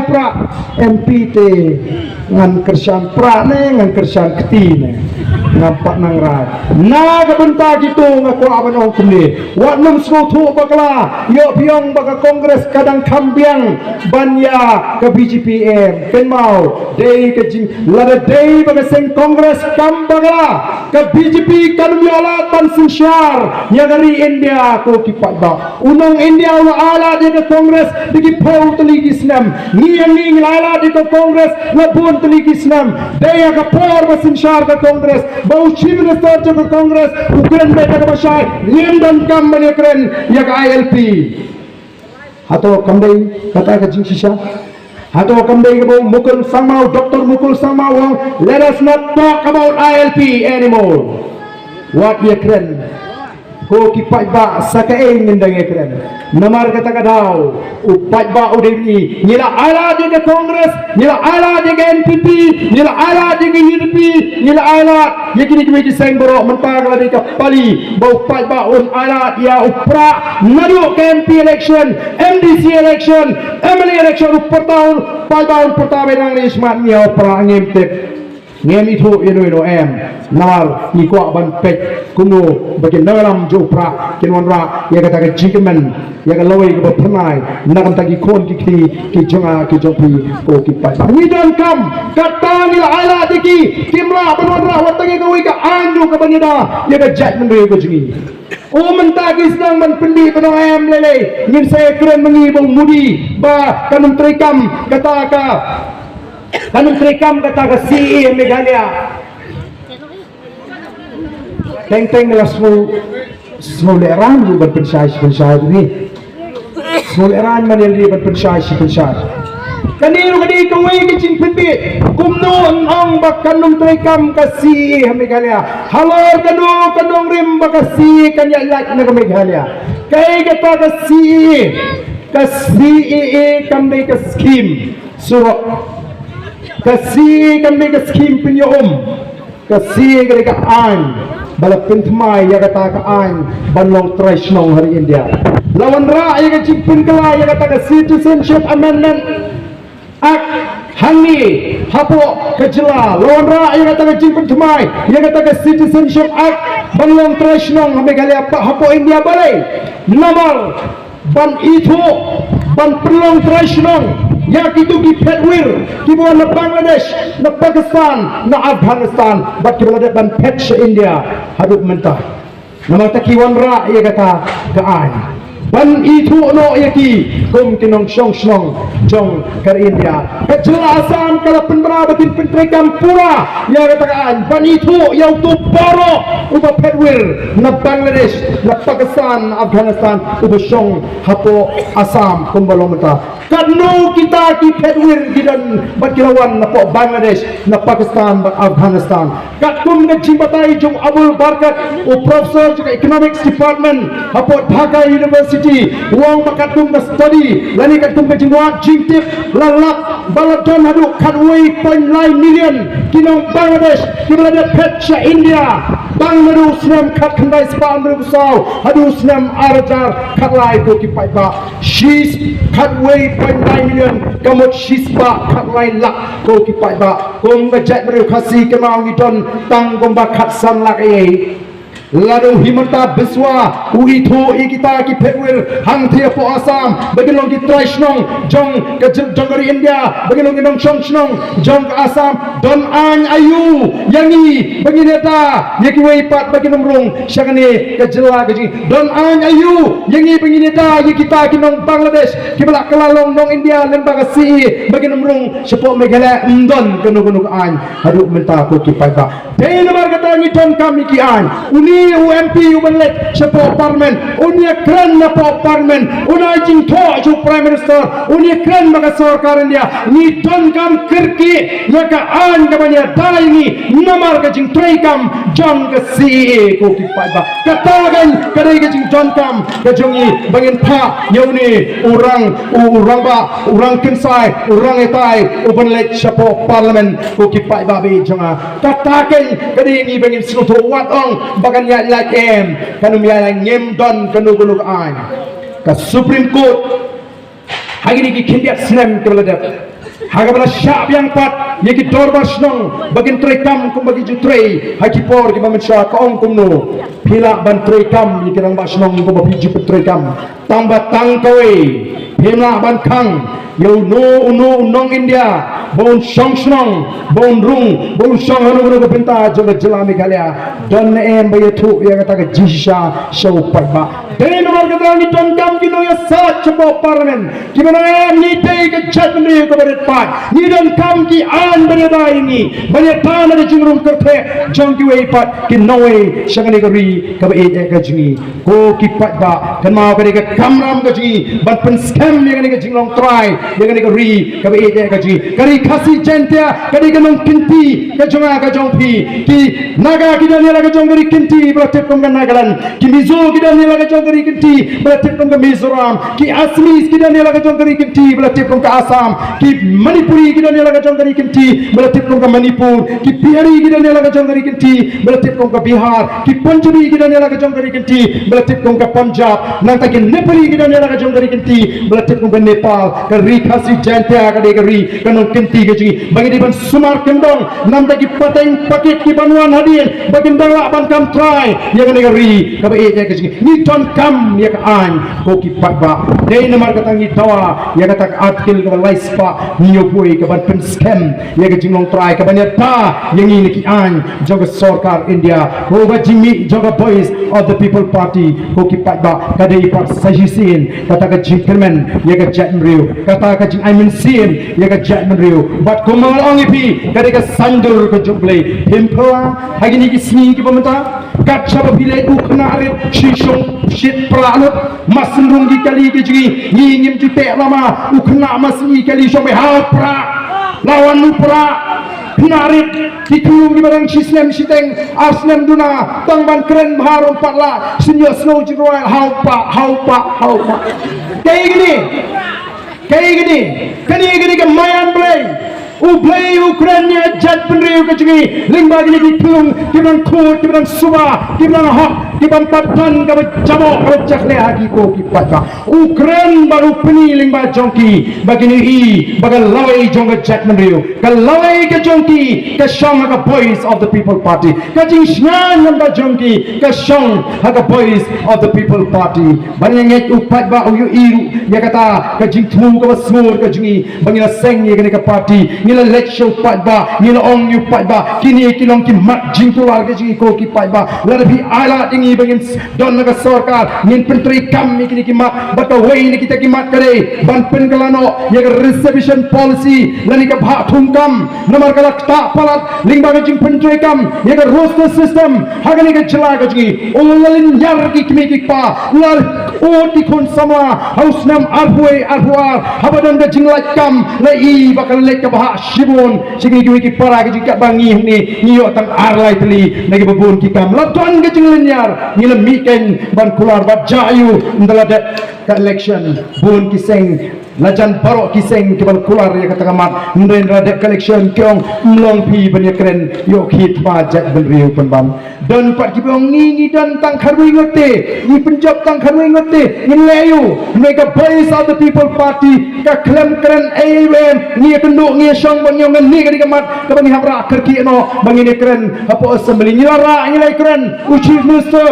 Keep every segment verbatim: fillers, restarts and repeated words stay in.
Prah M P te ngan kyrshan prah ne ngan kyrshan kti ne, ngam pat nang rai. Na ka bynta kito nga kwah ban ong kumne, wat nym sngewthuh bakla ïoh biang ba ka Congress ka dang kham biang ban ïa ka B J P. Em, kynmaw, dei ka jing, lada dei ba ka seng Congress kam bakla, ka B J P kan ym ïoh lad ban synshar ïa ka ri India ko ki paidbah. U nong India u la ailad ïa ka Congress da ki phew tylli ki snem. Ngi ïa ngi ngi la ailad ïa ka Congress la bun tylli ki snem. Dei ïa ka por ba synshar ka Congress, ba u Chief Minister jong ka Congress u kren beit da kaba shai, ngim donkam ban ïa kren ïa ka I L P. Hato kam dei kata ka jingshisha? Hato kam dei kaba u Mukul Sangma, u Doctor Mukul Sangma u ong, let us not talk about I L P anymore. Wat ïa kren. Ko ki paidbah, sa kaei ngin dang ïa kren? Namar kata ka daw u paidbah u dei ngi. Ngi la ailad ïa ka Congress, ngi la ailad ïa ka N P P, ngi la ailad ïa ka U D P, ngi la ailad ïa kine kiwei ki seng baroh. Mynta ka la dei ka pali ba u paidbah un ailad ïa u Prah naduh ka M P election, M D C election, M L A election. U pyrta, u paidbah un pyrta beit nangne, smat ngi ïa u Prah, ngim tip. Ngim ithuh ïano ïano, em. Namar ngi kwah ban peit kumno ba ki nongïalam jong u Prah kin wanrah ïa kata ka jingkmen ïa ka lawei kaba phyrnai na ka bynta ki khun ki kti ki jong nga ki jong phi ko ki paidbah. Ngi donkam, kata ngi la ailad ïa ki, kim lah ban wanrah wat tang ïa kawei ka aiñ ruh kaban ïada ïa ka jaitbynriew ka jong ngi. U mynta ki sdang ban pyndih ban ong em lei lei, ngin sa ïakren ma ngi ba u Modi ba kan ym treikam kata ka, kan ym treikam kata ka C A A Meghalaya. Teng teng la sngew, sngew lehrain ruh ban pynshai shi pynshai ruh ni. Sngewlehrain man ïa lade ban pynshai shi pynshai. Kane ruh ka dei kawei ka jingpynbeit. Kumno yn ong ba kan ym treikam ka C A A ha Meghalaya halor kano ka nongrim ba ka C A A kan ïaid lait na ka Meghalaya? Kaei kata ka C A A? Ka C A A kam dei ka skhim surok. Ka C A A kam dei ka skhim pynïaid um. Ka C A A ka dei ka aiñ ba la pynthymmai ïa kata ka aiñ ban long trai shnong ha ri India. La wanrah ïa ka jingpynkylla ïa kata ka Citizenship Amendment Act hangne hapoh ka jylla. La wanrah ïa kata ka jingpynthymmai ïa kata ka Citizenship Act ban long trai shnong ha Meghalaya, hapoh India. Balei? Namar ban ithuh, ban pynlong trai shnong ïa kito ki phetwir kiba wan na Bangladesh, na Pakistan, na Afghanistan bad kiba la dep ban phet sha India haduh mynta. Namar kata ki wanrah ïa kata ka aiñ ban ithuh noh ïa ki kum ki nongshong shnong jong ka ri India. Ka jylla Assam ka la pynbna ba kin pyntreikam pura ïa kata ka aiñ ban ithuh ïa uto baroh uba phetwir na Bangladesh, na Pakistan, na Afghanistan, uba shong hapoh Assam kumba long mynta. Katno kita ki phetwir ki don bad ki la wan napoh Bangladesh, na Pakistan bad Afghanistan. Katkum ka jingbatai jong Abul Barkat, u professor jong ka Economics Department hapoh Dhaka University, u ong ba katkum ka study lane katkum ka jingwad jingtip, la lap ba la don haduh khatwei point lai million ki nong Bangladesh kiba la dep phet sha India, bang naduh u snem khatkhyndai spah hynriewphew saw haduh u snem ar hajar khatlai, ko ki paidbah. Shi, khatwei point lai million ka mut shispah khatlai lak, ko ki paidbah. Kum ka jaitbynriew Khasi kynmaw ngi don tang kumba khatsan lak ei. Lada u Himanta Biswa u ithuh ïa kita ki phetwir hangthie hapoh Assam ba kin long ki trai shnong jong ka jyl-, jong ka ri India, ba kin long ki nongshong shnong jong ka Assam, don aiñ aïu ïa ngi ba ngin ïada ïa kiwei pat ba kin ym rung sha kane ka jylla ka jong ngi? Don aiñ aïu ïa ngi ba ngin ïada ïa kita ki nong Bangladesh kiba la kylla long nong India lyngba ka C A A ba kin ym rung shapoh Meghalaya? Ym don kano kano ka aiñ haduh mynta, ko ki paidbah. Dei namar kata ngi donkam ïa ki aiñ. Une u M P u ban leit shapoh Parliament un ïakren napoh Parliament, un ai jingthoh sha u Prime Minister, un ïakren bad ka sorkar India. Ngi donkam kyrkieh ïa ka aiñ kaban ïada ïa ngi namar ka jingtreikam jong ka C A A, ko ki paidbah. Kata kan ka dei ka jingdonkam ka jong ngi ba ngin phah ïa une u rang, u, u rangbah, u rangkynsai, u rangïatai u ban leit shapoh Parliament, ko ki paidbah ba ïeit jong nga. Kata kan ka dei ngi ba ngin sngewthuh, wat ong ba kan ïaid lait, em, kan ym ïaid lait, ngim don kano kano ka aiñ. Ka Supreme Court Ha kine ki khyndiat snem kiba la dep, ha kaba la shah biang pat ïa ki dorbar shnong ba kin trei kam kumba ki ju trei ha ki por kiba mynshuwa, ka ong kumno, phi lah ban trei kam ïa ki rangbah shnong kumba phi ju pyntrei kam, tang ba tang kawei, phim lah ban khang ïa uno uno u nong India ba un shong shnong, ba un rung, ba un shong hano hano ka bynta jong ka jylla Meghalaya. Don ne em ba ïathuh ïa kata ka jingshisha sha u paidbah? Dei namar kata ngi donkam ki nongïasaid shapoh Parliament kiba nang em, ngi dei ka jaitbynriew kaba rit paid. Ngi donkam ki aiñ ban ïada ïa ngi, ban ïada na ka jingrung kyrtheh jong kiwei pat ki nongwei sha kane ka ri kaba ïeit eh ka jong ngi. Ko ki paidbah, kynmaw ka dei ka kamram ka jong ngi ban pynskhem ïa kane ka jinglong trai ïa kane ka ri kaba ïeit eh ka jong ngi. Ka Ri Khasi Jaiñtia ka dei ka nongkynti ka jong nga ka jong phi. Ki Naga ki don ïa la ka jong ka ri kynti ba la tip kum ka Nagaland. Ki Mizo ki don ïa la ka jong ka ri kynti ba la tip kum ka Mizoram. Ki Assamese ki don ïa la ka jong ka ri kynti ba la tip kum ka Assam. Ki Manipuri ki don ïa la ka jong ka ri kynti ba la tip kum ka Manipur. Ki Bihari ki don ïa la ka jong ka ri kynti ba la tip kum ka Bihar. Ki Punjabi ki don ïa la ka jong ka ri kynti ba la tip kum ka Punjab. Nangta ki Nepali ki don ïa la ka jong ka ri kynti ba la tip kum ka Nepal. Ka Ri Khasi Jaiñtia ka dei ka ri ka nongkynti ka jong ngi ba ngi dei ban sumar kyndong. Namta ki pateng pakit ki ban wan hadien ba kin dang lah ban kam trai ïa kane ka ri kaba ïeit eh ka jong ngi. Ngi donkam ïa ka aiñ ko ki paidbah. Dei namar kata ngi dawa ïa kata ka Article kaba lai spah hynñiewphew ka ban pynskhem ïa ka jinglong trai ka ban ïada ïa ngi na ki aiñ jong ka sorkar India. Ko ka jingmih jong ka Voice of the People Party ko ki paidbah ka dei pat sa shisien kata ka jingkyrmen ïa ka jaitbynriew, kata ka jingai mynsiem ïa ka jaitbynriew. Bad kumba nga la ong ïa phi, ka dei ka saiñdur ka jong U Blei. Phim pyrshah ha kine ki sngi kiba mynta, kat shaba phi leit u khynnah rit shi shong shit prah lut, ma synrung ki kali ki jong ngi, ngi ngim ju teh lama, u khynnah ma sngi kali shong bha, haoid prah, la wan u prah. Khynnah rit, ki khynnah kiba dang shi snem shiteng, ar snem duna, tang ban kren bha ruh ym pat lah, shen ïohsngew jingrwai, haoid pah, haoid pah, haoid pah. Kaei kane? Kaei kane? Kane, kane ka maïan Blei. U Blei u kren ïa ka jaitbynriew ka jong ngi lyngba kine ki khynnah kiba dang khuid, kiba dang suba, kiba dang hok, kiba dang pat don kaba jaboh kaba jakhlia ha ki, ko ki paidbah. U kren bad u pyni lyngba jong ki ba kin ïohi ba ka lawei jong ka jaitbynriew, ka lawei ka jong ki ka shong ha ka Voice of the People Party. Ka jingshngaiñ lyngba jong ki ka shong ha ka Voice of the People Party. Bad nga ngeit u paidbah u ïohi ruh ïa kata ka jingthmu kaba sngur ka jong ngi ba ngi la seng ïa kane ka party, ngi la leit sha u paidbah, ngi la ong ïa u paidbah, kine ki long ki mat jingkular ka jong ngi, ko ki paidbah. Lada phi ai lad ïa ngi ba ngin don na ka sorkar, ngin pyntreikam ïa kine ki mat. Bad kawei na kita ki mat ka dei ban pynkylla noh ïa ka reservation policy lane ka bhah thungkam, namar ka la ktah palat lyngba ka jingpyntreikam ïa ka roster system ha kane ka jylla ka jong ngi. U la lynñiar ki kmie ki kpa, la ud ki khun samla ha u snem arphew arphew ar, haba don ka jinglait kam, la i ba ka leit ka bhah shibun sha kine kiwei ki para ka jong ngi. Katba ngi hangne ngi ïoh tang ar lai tylli na kiba bun ki kam. La don ka jinglynñiar, ngi la mih keiñ ban kular bad jia aiu ynda la dep ka election. Bun ki seng la jan baroh ki seng kiba la kular ïa kata ka mat, hynrei ynda la dep ka election ki ong, ym long phi ban ïakren, ïoh khie thma jaitbynriew pynban. Don pat kiba ong ngi, ngi don tang khatwei ngut te, ngi pynjop tang khatwei ngut te, ngin leh aiu? Hynrei ka Voice of the People Party ka khlem kren ei ei ruh em. Ngi ïakynduh, ngi ïashong bad ngi ong ngan leh ka dei ka mat kaba ngi hap rah kyrkieh noh ba ngin ïakren hapoh Assembly. Ngi la rah, ngi la ïakren, u Chief Minister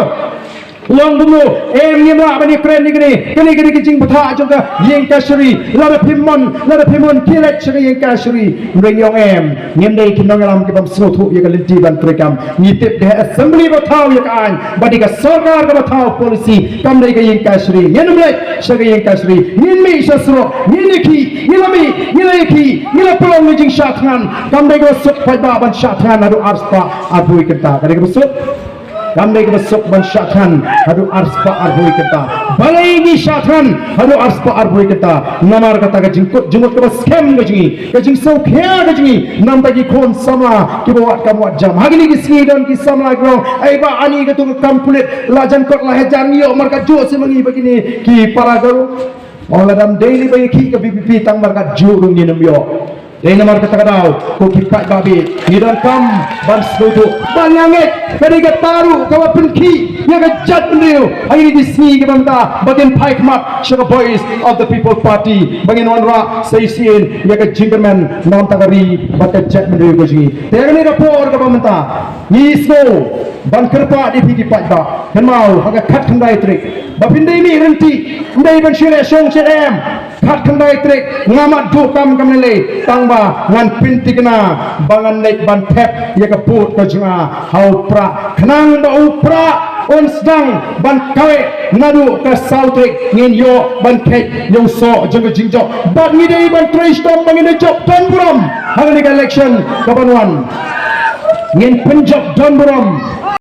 u ong kumno, em, ngim lah ban ïakren ïa kane, kane ka dei ka jingbthah jong ka ïing kashari. Lada phim mon, lada phim mon, khie leit sha ka ïing kashari. Hynrei ngi ong em, ngim dei ki nongïalam ki bym sngewthuh ïa ka lynti ban treikam. Ngi tip dei ha Assembly ba thaw ïa ka aiñ, ba dei ka sorkar kaba thaw policy, kam dei ka ïing kashari. Ngin ym leit sha ka ïing kashari, ngin mih sha surok, ngin ïakhih, ngi la mih, ngi la ïakhih, ngi la pynlong ka jingshah thngan. Kam dei kaba suk paidbah ban shah thngan haduh arspah arphew kynta. Ka dei kaba suk? Kam dei kaba suk ban shah thngan haduh arspah arphew kynta. Balei ngi shah thngan haduh arspah arphew kynta? Namar kata ka jingkut jingmut kaba skhem ka jong ngi, ka jingsngewkhia ka jong ngi, namar ki khun samla kiba wad kam wad jam. Ha kine ki sngi don ki samla kiba ong, "Ai bah, ani katu ka kam pulit la jan kot la hajan, ngi ïoh markatjuh seh ma ngi bad kine ki para Garo." Ong, lada ym dei lei ba ïakhih ka V P P, tang markatjuh ruh ngin ym ïoh. Dei namar kata ka daw, ko ki paidbah, ngi donkam ban sngewthuh ba nga ngeit ka dei kata ruh kaba pynkhih ïa ka jaitbynriew ha kine ki sngi kiba mynta ba kin phai khmat sha ka Voice of the People Party ba ngin wanrah sa shisien ïa ka jingkyrmen na ka bynta ka ri bad ka jaitbynriew ka jong ngi. Te ha kane ka por kaba mynta ngi sngew ban kyrpad ïa phi ki paidbah, kynmaw ha ka khatkhyndai tarik ba phin dei mih ryntih, ym dei ban shu leh shong shet em. Khatkhyndai tarik ngam mat duh kam kam lei, tangba ngan pynthikna ba ngan leit ban thep ïa ka vote ka jong nga ha u Prah, khnang ba u Prah un sdang ban kaweh naduh ka saw tarik. Ngin ïoh ban kheit ïa u soh jong ka jingjop bad ngi dei ban trei shitom ba ngin da jop don burom ha kane ka election kaban wan. Ngin pynjop don burom